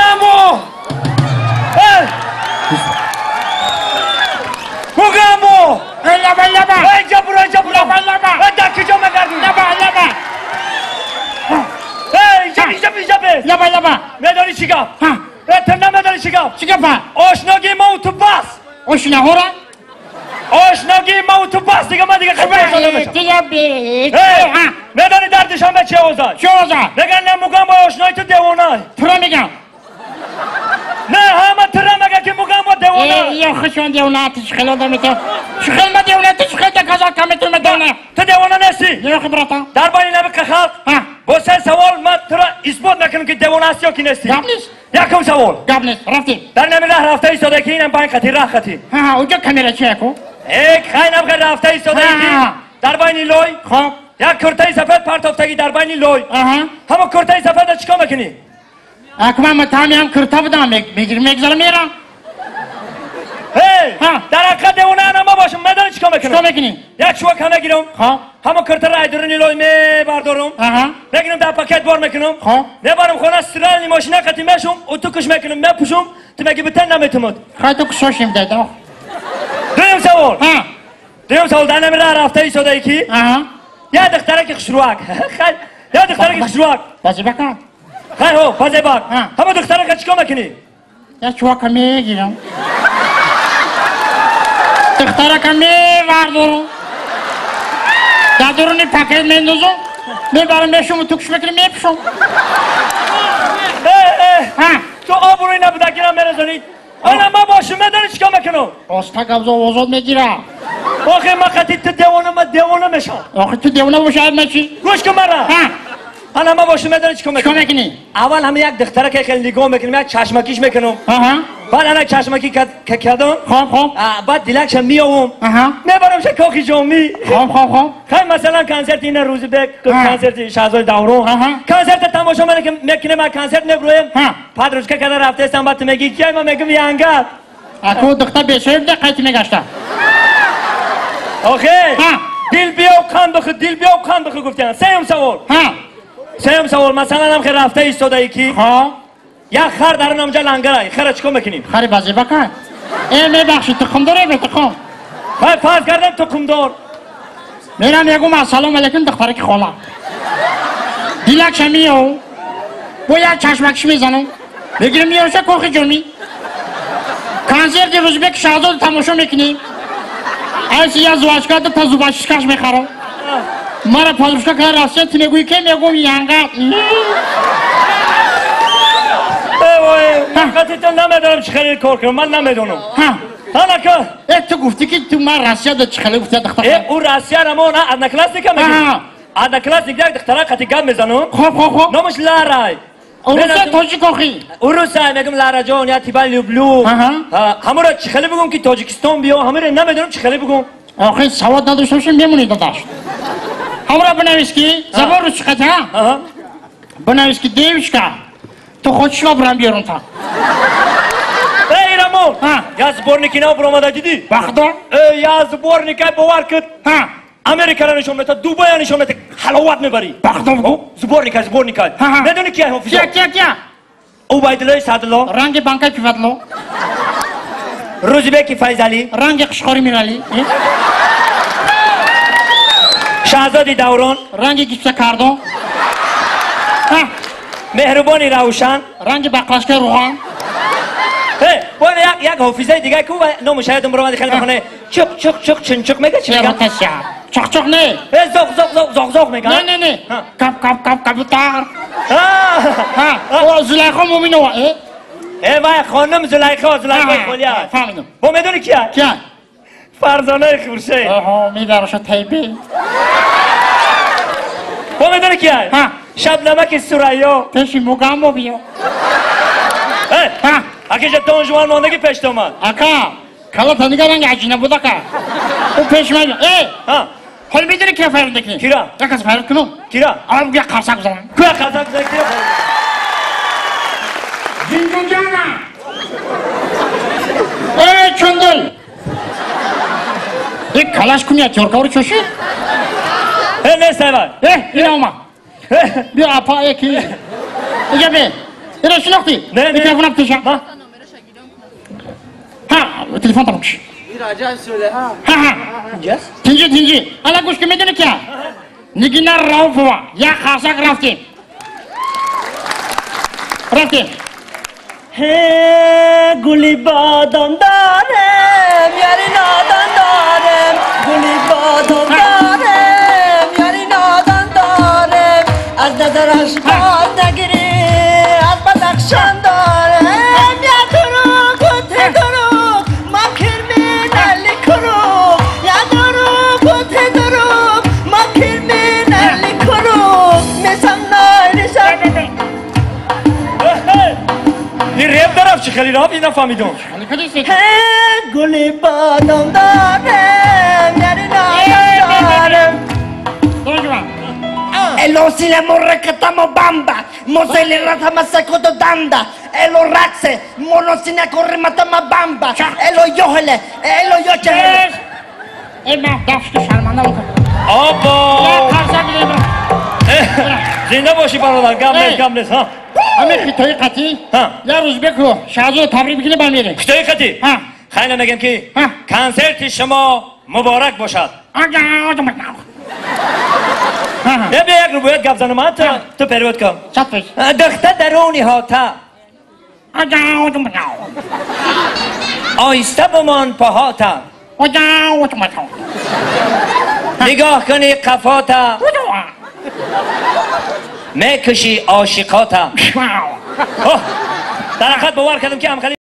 Мугамбо! Мугамбо! Лаба лаба! Ҷабура ҷабура! Лаба лаба! Дар куҷо мегардӣ? Лаба лаба! Иҷаб иҷаб! Лаба лаба! Медонӣ чӣ гап? Ту намедонӣ чӣ гап? Чӣ гапа? Ошногии ман ту бас! Ошнаҳора? Ошногии ман ту бас, дига ман дига медонӣ дар Душанбе чӣ овозад? Чӣ овозад? Мегӯянд на Мугамбо ошнои ту девона. Тура мегам. Не, ҳама тура мегӯяд ки Мугамбо девона. Ё хушон девона, ту чӣ хел одами ту? Чӣ хел ма девона, ту чӣ хел доказать ками ту ма девона? Ту девона нестӣ. Ё брата. Дар байни наби халқ бо се савол ман тура исбот мекунам ки девона ҳастӣ ё ки нестӣ. Гап нест. Якум савол. Гап нест, рафтем. Дар нами раҳ рафта истода ки инам байн қати раҳ қати. Ҳа, уҷо камера чи яку? Э, хайнам ха рафта истода ки дар байни лой. Хоб. Як куртаи сафед партофтагӣ дар байни лой. Ҳамо куртаи сафеда чӣ кор мекунӣ? Акма ман таами курта будам, мегирам мегзарам мерам. Дар ҳақиқат девона ана ма бошам, медонӣ чӣ кор мекунам? Чӣ кор мекунӣ? Як чувак мегирам. Хоб. Ҳамо куртаро аз дуруни лой мебардорам. Мегирам дар пакет бор мекунам. Хоб. Мебарам хона, стиральный мошина қати мешум, утукаш мекунам, мепӯшум, ту меги битен наметумад. Хай ту кушошим дада. Дуюм савол. Дуюм савол, дар нами раҳ рафта истодаӣ ки як духтараки хушрӯак. Як духтараки хушрӯак. Базебака. Хай ҳо, базебак. Ҳама духтарака чӣ кор мекунӣ? Як чувака мегирам. Духтарака мевардорам. Дар дуруни пакет мендозам. Мебарам мешум, тукш мекунам, мепӯшам. Ту обрӯи набудагиро мерезонӣ. Ана ман бошам, медонӣ чӣ кор мекунам? Оста гапзо озод мегирам. Охе ман қати ту девона, ман девона мешавам. Охе ту девона бошӣ, айб начӣ? Гӯш кун мара. Ана ман бошам, медонӣ чӣ кор мекунам? Чӣ кор мекунӣ? Аввал ҳама як духтарака хеле нигоҳ мекунам, як чашмакиш мекунам. Баъд ана чашмакӣ кардам. Хоб хоб. Баъд дилакша меовам. Мебарам ша кохи ҷомӣ. Хоб хоб хоб. Хай масалан консерти ина Рӯзибек, консерти Шаҳзоди Даврон. Консерта тамошо мекунем, ман консерт меброем. Подружка када рафтаистам, баъд ту мегӣ кия, ман мегӯм янгат. Аку духтар бешоиб да қайти мегашта. Охе, дил биёв қанд бихӯр, дил биёв қанд бихӯр гуфтян. Сеюм савол. Сеюм савол, масалан ҳам хел рафта истодаӣ ки як хар дар онҷа лангарай, хара чӣ кор мекунем? Хари базебака. Э, мебахшӣ, тухмдор э, бетухм? Хай фарз кардам тухмдор. Мерам мегӯм ассалому алайкум духтараки хола. Дилакша меёв. Бо як чашмакиш мезанам. Мегирам меёша кохи ҷомӣ. Консерти Рӯзбек Шаҳзод тамошо мекунем. Айси я зувачка та зубачишкаш мехарам. Мара подружка када рафтия, ту мегӯӣ ке, мегӯм янга. Ман қати ту намедонам чӣ хеле кор кунам, ман намедонам. Ҳанака. Э, ту гуфтӣ ки ту ман Россияда чӣ хеле гуфтия духтар. Э, ӯ Россияра мо на одноклассника мегӯем. Одноклассник як духтара қати гап мезанам. Хоб хоб хоб. Номаш Ларай. Уруса тоҷик охи. Уруса мегӯм Лараҷон, я тебя люблю. Ҳамура чӣ хеле бигӯм ки Тоҷикистон биё, ҳамура намедонам чӣ хеле бигӯм. Охи савод надошта бошем мемонӣ додаш. Ҳамура бинавис ки забон рус чӣ қата? Бинавис ки девушка, ту хочешь ма бурам биёрам та. Эй, Рамон, я сборники нав буромада дидӣ? Бахдор? Э, я сборника бовар кун. Америкара нишон метад, Дубая нишон метад, ҳаловат мебарӣ. Бахдор? Сборника, сборника. Медонӣ кия ҳофизо? Кия, кия, кия? Убайдуллои Саъдулло. Ранги банкаи пивадло. Рӯзибеки Файзалӣ. Ранги қушқори Миралӣ. Шаҳзоди Даврон. Ранги гипса кардон. Меҳрубони Равшан. Ранги бақлашкаи руған. Як ҳофизаи дига ку номаш ёдам буромад, хеле мехоне. Чуқ чуқ чуқ чунчуқ мега, чӣ мега? Чоқ чоқ не. Э, зоқ зоқ зоқ зоқ зоқ мега. Не не не. Кап кап кап кабутар. О, Зулайхо Муминова, э? Э, вай хонум Зулайхо, Зулайхо Холия. Фаҳмидам. Бо медонӣ кия? Кия? Фарзонаи Хуршед. Оҳо, мебараша тайби. Бо медонӣ кия? Шабнамаки Сурайё. Пеши Мугамбо биё. Э, акиҷа Дон Жуан мондагӣ пеш омад. Ака, калата нига ранги аҷина буд ака. Ӯ пеш ман. Э! Ҳоли медонӣ кира фарёд мекунӣ? Кира? Як кас фарёд кунам. Кира? Аввал як қарсак бизанам. Куя қарсак бизанам, кира? Ҷинҷунҷана! Э, чундул! Э, калаш куня тёркаври чоши? Э, нест айвай. Э, ина омад. Биё апа, э, ки. Иҷа бе. Ира шинохтӣ? Не, не. Микрофонам пеша. Ма? Ҳа, телефон тамом шуд. Ҳа, ҳа. Инҷаст? Тинҷи, тинҷи. Ала гӯш кун, медонӣ кия? Нигина Рауфова. Як қарсак, рафтем. Рафтем. Гули бодом дорем, яри нодон дорем. Гули бодом дорем, яри нодон дорем. Аз назараш боз нагирӣ, аз Бадахшон дорем. Я дуруг, те дуруг, ма кирминали куруг. Я дуруг, те дуруг, ма кирминали куруг. Месам найришам. Ин реп дарафт, чӣ хеле рафт, ин нафаҳмидум. Гули бодом дорем, яри нодон дорем. Elosile morrekatamo bamba, mosele ratama sekoto danda, elo raxe, monosina corrematama bamba, elo yohele, elo yochele. Э, ма дафту шарманда бокун. Опа! Як қарсак бидем. Зинда бошӣ, бародар, гап нест, гап нест, ҳа. Ҳамин хитои қатӣ Ҳа. як рӯз беку Шаҳзода табрик бикунӣ, ба мерем. Хитои қатӣ? Ҳа. Хайна мегем, ки Ҳа. консерти шумо муборак бошад. Не, бия, як рубоят гап занам, а ту перевод кун. 100%. Духта даруни ҳота, оҳиста бимон поҳота, нигоҳ кунӣ қафота, мекушӣ ошиқота. Дар ҳақиқат бовар кардам, ки ҳамхали.